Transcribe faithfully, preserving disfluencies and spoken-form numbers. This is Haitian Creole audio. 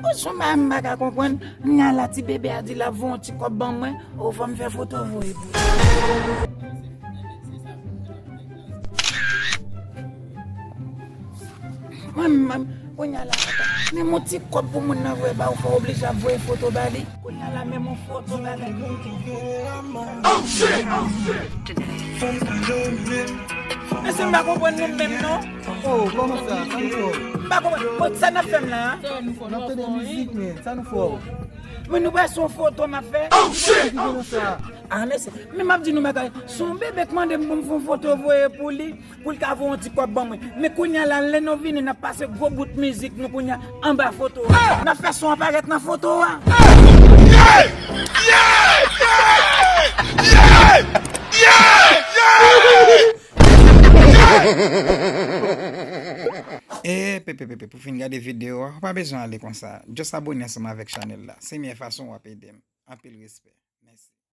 Bon, se yon bagay m pa ka konprann. Kounya la, ti bebe a di l ap voye yon ti kòb ban mwen. O, fò m fè foto voye pou li. Mwen menm, kounya la, menm yon ti kòb pou moun nan voye ba ou, fò w oblije ap voye foto ba li. Kounya la, menm yon foto ba li. Mesye, m pa konprann nou menm, non. Oh, kòman sa? Sa nou fè? M pa konprann. Bon, sa n ap fè m la, a? N ap tande mizik, men. Sa nou fè? Men nou pa sou foto m ap fè. Ki gen nan sa? Ah, mesye, men m ap di nou bagay. Se yon bebe k mande m pou m fè yon foto voye pou li, pou l ka voye yon ti kòb ban mwen. Men kounya la, lè nou vini, n ap pase gwo bout mizik nou kounya anba foto a. N ap fè son an parèt nan foto a. E, pe, pe, pe, pe, pou fin gade videyo a, ou pa bezwen ale konsa. Just abone ansanm avèk chanèl la. Se meyè fason w ap ede m. Anpil respè. Mèsi.